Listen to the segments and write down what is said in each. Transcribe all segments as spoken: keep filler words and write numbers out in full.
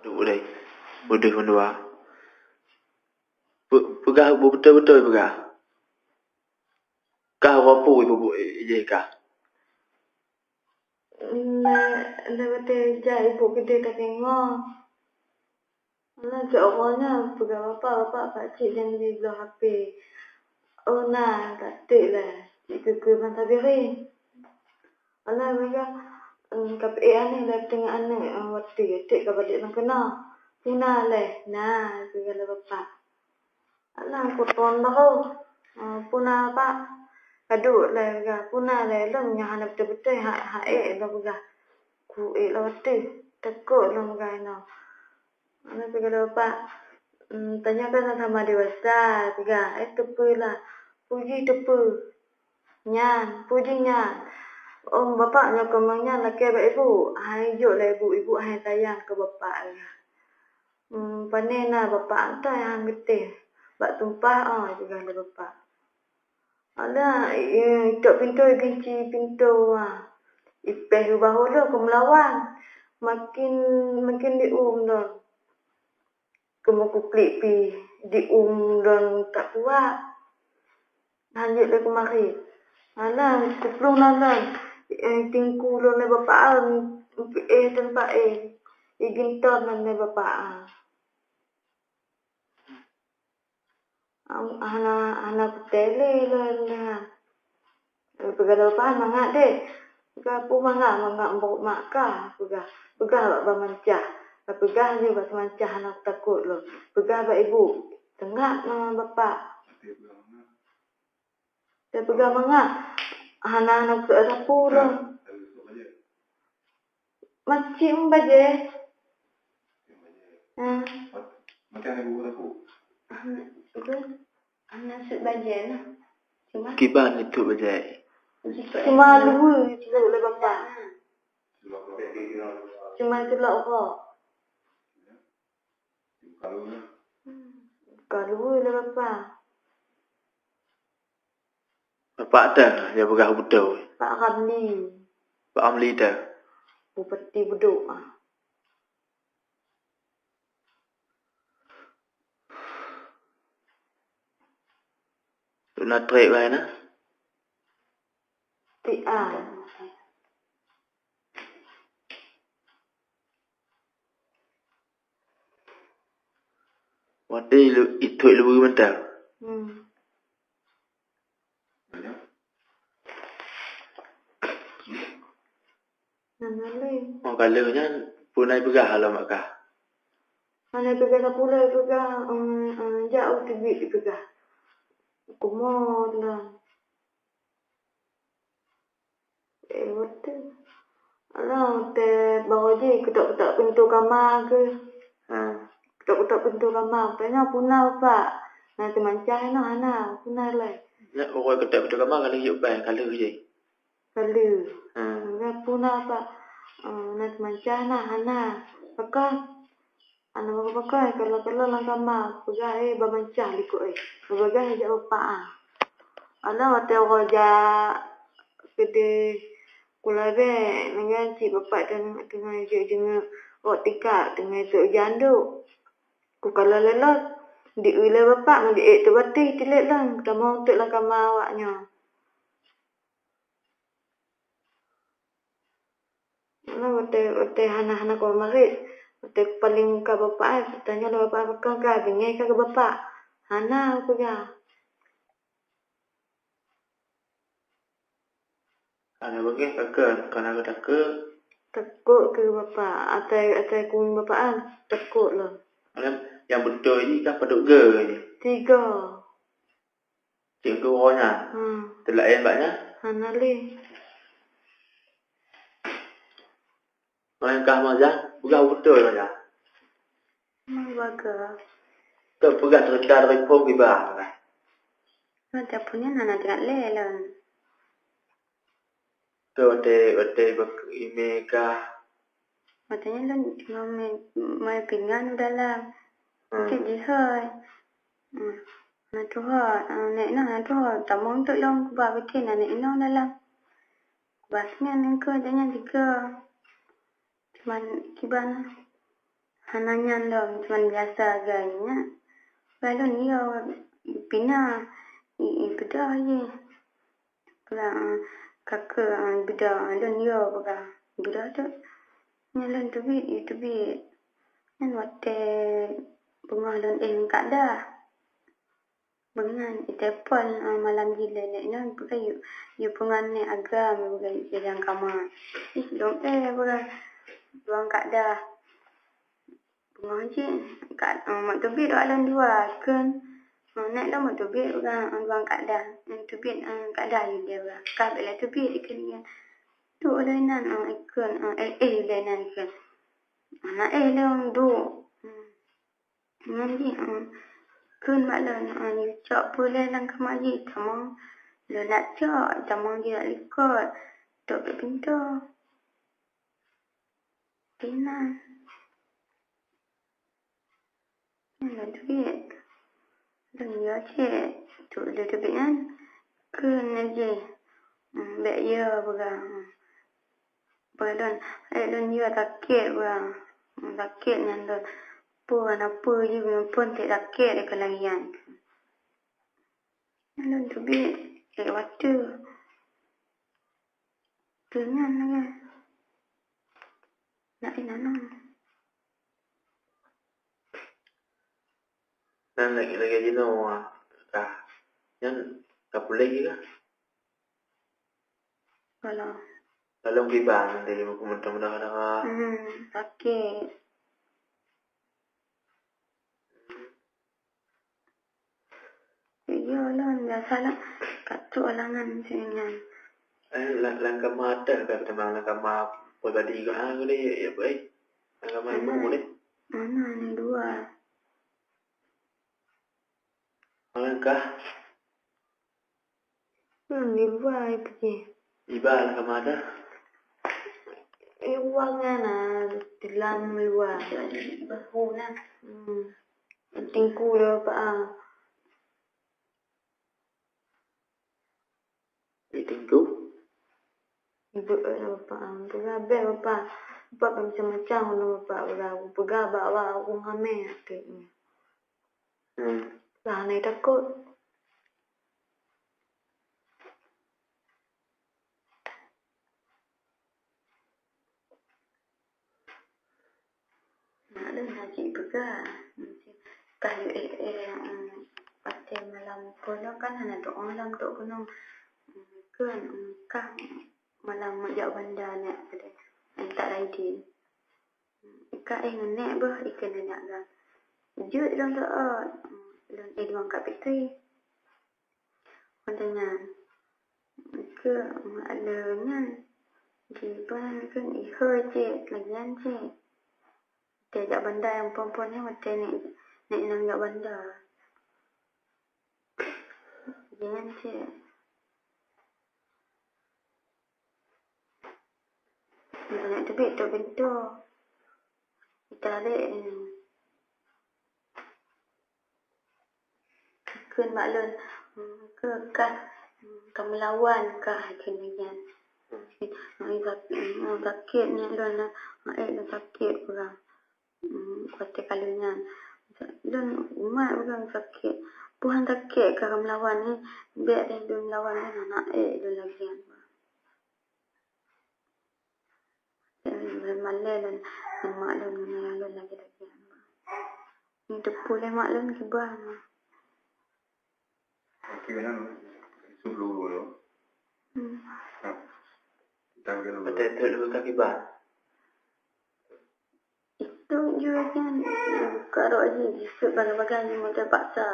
Aduh, udeh. Udeh mandua. Pe-, peugah beutôi-beutôi peugah. Kah uroe peue ibu-ibu ijih kah? Lé, lé watèe jak ibu keudeh tadeungoe. Lé cok uroe nyan peugah bapak, "Bapak, pakcik janji bloe H P." "Oh na, ka teuk lé, cit keu-keu ban sabiring." Alah, mega, em, ka peuék aneuk, dah teungoh aneuk, em, watèe, teuk ka padub lam keunoe. "Peue na lé?" "Na," peugah lé bapak. Alah, kuton bahu. Em, "Peue na, Pak?" "Ka duek lé," peugah. "Peue na lé?" "Lôn nyoe hana beutôi-beutôi, ha-, ha ék lôn," peugah. "Ku ék lôn watèe, takot lôn," peugah inoe. Alah, peugah lé bapak, em, "Tanyoe kan sama-sama dewasa," peugah. "Eh, teupeue lah." "Peue jih teupeue?" "Nyan, peue jih nyan?" "Oh, bapak nyoe keumeung nyan lakèe bak ibu." Hai jok lé ibu, ibu hai sayang keu bapak, ya. "Hmm, pane na bapak, entah nyang han geutem. Bak tumpah, oh," peugah lé bapak. Alah, eh, itok pintoe, igunci pintoe, ah. Ipèh u bahu lôn keu meulawan. Makin, makin diuem lôn. Keumeukuklik pih diuem lôn takuak. Lanjut lé keumari. Alah, teuplueng lôn, eh, teungku lôn lé bapak, eh, teumpat, eh, iginton lôn lé bapak, ah. Am-, hana, hana kutem lé lôn nyan. Peugah lé bapak, "Mangat deh." Peugah, "Peue mangat, mangat brok mak kah?" Peugah, "Peugah bak Bang Mancah." Ka peugah lé bak Bang Mancah, "Hana kutakot lôn." Peugah bak ibu, "Teungat na bapak." Teupeugah mangat, hana, hana kuteuk sapeue lôn. Macam bajèe. Ha. Hana, hana sut bajèe lah. Cuma kiban itu bajèe. Cuma luwe itu lé bapak. Cuma tulak rok. Ka luwe lé bapak. Bapak teuh nyang peugah beutôi. Pak Ramli. Pak Ramli teuh. Bupati Budok, ah. Tuna trek laén, ah. Ti a. Watèe lu-, ituek lubui mantong. Hmm. Hana lé. Oh, ka lheueh nyan, peue na ipeugah lom bak kah? Hana ipeugah sapeue lé, ipeugah, em, em, jak u teubiet ipeugah. Kumot lom. Eh, watèe. Alah, watèe baroe jih keutok-keutok pintoe kama keuh. Ha. Keutok-keutok pintoe kama. Tanya peue na, Pak? Na teumancah inoe, hana. Peue na lé? Nyak uroe keutok pintoe kama ka lheueh yôk bai, ka lheueh jih. Ka lheueh. Ha. Peue na, Pak? Eh, na teumancah na, hana. Pakon? Aneuk pakon-pakon, kalon-kalon lam kama, peugah, "Eh, bamancah likot, eh. Beubagoe jak bapak, ah." Alah, watèe uroe jak keudeh kulabée, nyan cit bapak teungoh, teungoh jeuet jingeuet rot tika, teungoh sôk jandok. Kukalon lé lôn, di-eu lé bapak ngon di-ék teubatéh tilek lôn, tamong teuk lam kama awaknyoe. Nah, watèe, watèe hana, hana kumarit, watèe paleng ka bapak, eh, tanyoe lé bapak, "Pakon ka beungéh ka keu bapak?" "Hana," peugah. Hana beungéh ka keu, ka na takot. Takot keu bapak, asai, asai kueng bapak, ah, takot lom. Nyang beutôi jih ka padub goe jih. Tiga. Cit keu uroe nyan. Hmm. Teulaén bak nyan? Hana lé. Meulangkah Maza, peugah beutôi Maza. Meubagoe. Keu peugah cerita dari phon kiban. Mata phon nyan hana teuingat lé lôn. Keu watèe, watèe bak imè kah. Watèe nyan lôn teungoh mai, mai pingan u dalam. Hmm. Cit jihôi. Hmm. Na tuho, ah, nèk inoe na tuho. Tamong teuk lôn kuba beutôi na nèk inoe dalam. Kuba sinyan nyan keuh, dan nyan tiga. Cuman kiban. Hana nyan lom, cuman biasa agam nyan. Lalu yo pina, i, i beudôh jih. Peugah, "Ka keuh, ah, beudôh, ah, lôn yo," peugah. Beudôh tu, nyan lôn teubiet, i teubiet. Nyan watèe beungoh lôn éh ngon Kak Dah. Beungoh nyan, i telepon, ah, malam jih lé nèk nyan, peugah, "Yue, yue peungon nèk agam," peugah, "yue jalan kama." Ih, lôn éh, peugah, "Lôn ngon Kak Dah." Beungoh jih, ka, eh, mak teubiet wak lôn dua, kheun, eh, nèk lôn mak teubiet, eh, dua Kak Dah. Eh, teubiet, eh, Kak Dah, yue deh, ka bèk lé teubiet, kheun nyan. Duek lé nan, eh, kheun, eh, eh, eh, lé nan, kheun. Hana éh lôn duek. Hmm. Nyan jih, eh, kheun bak lôn, eh, yue cok peue lé lam kama jih, tamong lôn nak cok, tamong jih lam likot. Tok bak pintoe. Inan. Nyan lôn teubiet. Lôn yo cit. Tu lôn teubiet nyan. Kheun lagèe. Hmm, bèk yo peugah. Hmm. Peugah lôn, eh, lôn yo sakét peugah. Hmm, sakét nyan lôn. Peue hana peue jih, phon sakét keuh lagèe nyan. Nyan lôn teubiet. Eh, watèe. Keu nyan lagèe. Nak inan nang. Nan lagèe, lagèe jinoe, ah, kah. Nyan ka puléh jih kah? Kalau. Kalau kiban, dari muka mentang dah, dah. Hmm, sakét. Yo lôn biasa lah. Ka trok halangan macam nyan. Eh, lam, lam kama ateuh ka teuma lam kama pribadi kah, ah, boleh, ya, ya, baik. Lam kama ibu boleh. Mana ni dua? Mana kah? Hmm, di luwa pike. Iba lah kama dah. Eh, wang na, di lam luwa. Bahu na. Hmm. Tingku dah, Pak, ah. Di tingku? Ibu, eh, Bapak, ah, peugah bèk, Bapak. Bapak macam-macam, Bapak, peugah. Peugah bak, bak, ureueng ramè, akhirnya. Hmm. Lah, hana takot. Mak lôn hana jipeugah. Ka lheueh, eh, eh, em, watèe malam phôn lôn kan hana tu'oh lam trok gunong. Em, kheun, em, ka malam meujak banda nèk, em, tak laidin. Ka éh ngon nèk boh ikeu nèk nyan. Jeuet lôn teuôt, lôn éh dueng ka Pitri. Watèe nyan, keu mak lôn nyan, jiban kheun ihôi cit, lagian cit. Watèe jak banda nyang phôn-phôn nyan, watèe nèk, nèk inong jak banda. Lagian cit. Nyan teubiet tok pintoe. Itarek, eh, kheun bak lôn, keu kah, ka meulawan kah, kheun lagèe nyan. Sakét nyan lôn, eh, lôn sakét peugah. Hmm, watèe ka lheueh nyan. Lôn umat lôn sakét. Peue han sakét ka meulawan nyan, bèk deh lôn lawan nyan, hana ék lôn lagèe nyan. Lôn malèe lôn, lôn mak lôn ngon ayah lôn lagèe-lagèe nyan. Nyan teupeu lé mak lôn kiban. Oke, nyan, su dulu, dulu. Hmm. Nah, kita ambil dulu. Betul, betul, dulu kaki ban. Itu juga kan, buka rok je, jisuk bagai-bagai, jimeuteupaksa.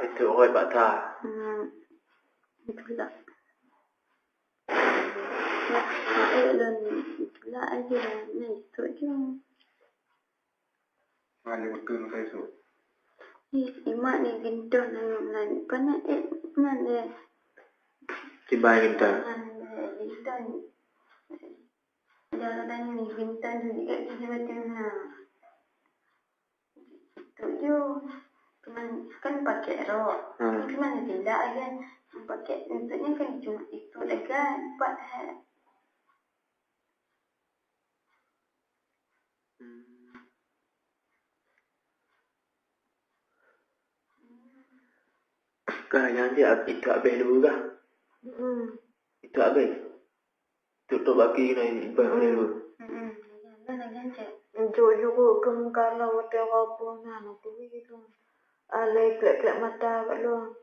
Itu rot bak ta. Hmm. Itulah. Nah, eh, lôn itulah aja. Nah, itu je. Mana betul saya tu? Ih, imak ni gintoh nan, nan. Panas, eh, nan, eh. Kiban gintoh. Nan, eh, gintoh ni. Dah, dah ni gintoh ni, eh, di mana? Tuju. Cuman kan pakai rok. Hmm. Cuman tidak kan. Pakai untuknya kan cuma itu lagi. Empat, eh. Kah nyan cit, ab-, itu abéh lé gah. Mm-mm. Itu abéh. Tutup baki keunoe, ibah keunoe. Mm-mm. Lagian, lagian, cek. Jok-jok keu muka lôn watèe robo na, na turi lôn. Alai klek-klek mata bak lôn.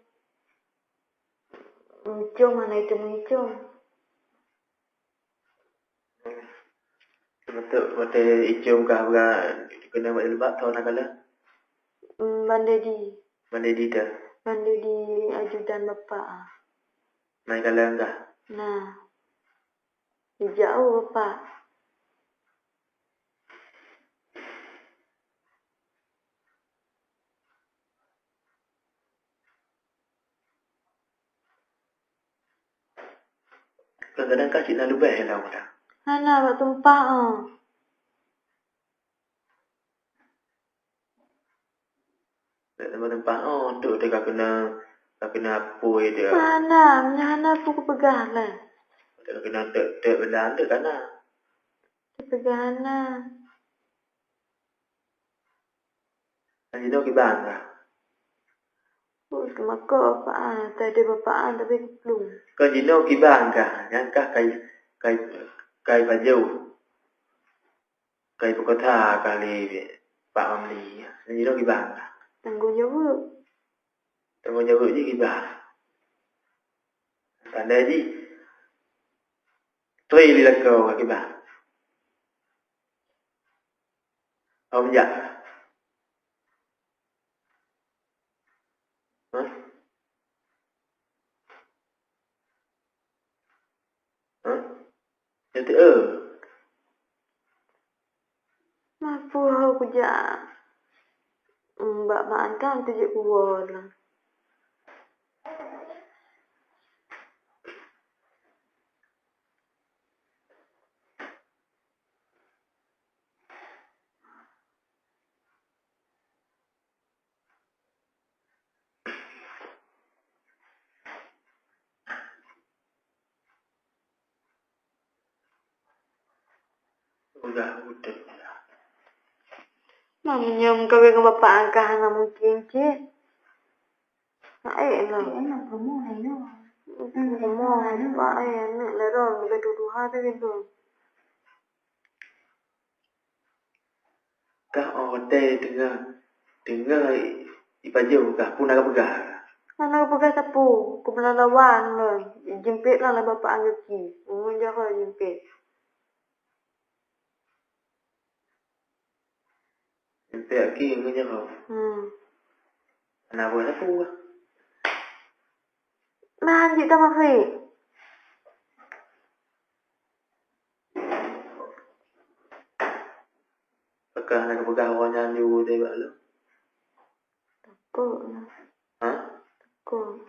Mucom hana itu mucom. Beutôi, watèe icom kah bra keuneuk bak jilbab, soe na kalon? Hmm, Bang Dedi. Bang Dedi teuh? Bang Dedi ajudan bapak ah. Na kalon kah? Na. Ijak u bapak. Kadang-kadang ka cit na leubeh lam mata. Hana bak tumpah, oh. Bak tumpah, oh, untuk teuka kena, ka kena apui dia. Hana, meunyo hana peue kupeugah lah. Teuka kena tek-tek benda tu kana. Kupeugah hana. Kan jinoe kiban kah? Us, mako bapak ah, tadi bapak ah, tapi keplung. Kan jinoe kiban kah? Nyan kah kai, kai, kai pajoh. Kai peukota kali Pak Ramli. Kan jinoe kiban kah? Tanggung jaweueb. Tanggung jaweueb jih kiban. Tanda jih. Tui di lakoe kiban. Hom jak. Hah? Hah? Jadi, eh. Mapu ho kujak. Mbak mak antang tu jek kuwoe lah. Udah, udah. Nah, meunyoe kawin ngon bapak angkah hana mungkin cit. Hai, nah. Hai, nah, kamu, hai, nah. Kamu, hai, nah. Pak, hai, anak ladom, bukan tuduhan tu gitu. Kah oh watèe teungoh, teungoh i-, ipajoh kah, peue na geupeugah? Hana geupeugah sapeue, keubeulalawan lôn. Jimpét lôn lé bapak anggeuki. Ngon jaroe jimpét. Jimpét aki ngon jaroe? Hmm. Hana geupeugah sapeue. Nah, jeuet tamah fik. Pakon hana geupeugah awak nyan di u deh bak lôn? Takot lah. Hah? Takot.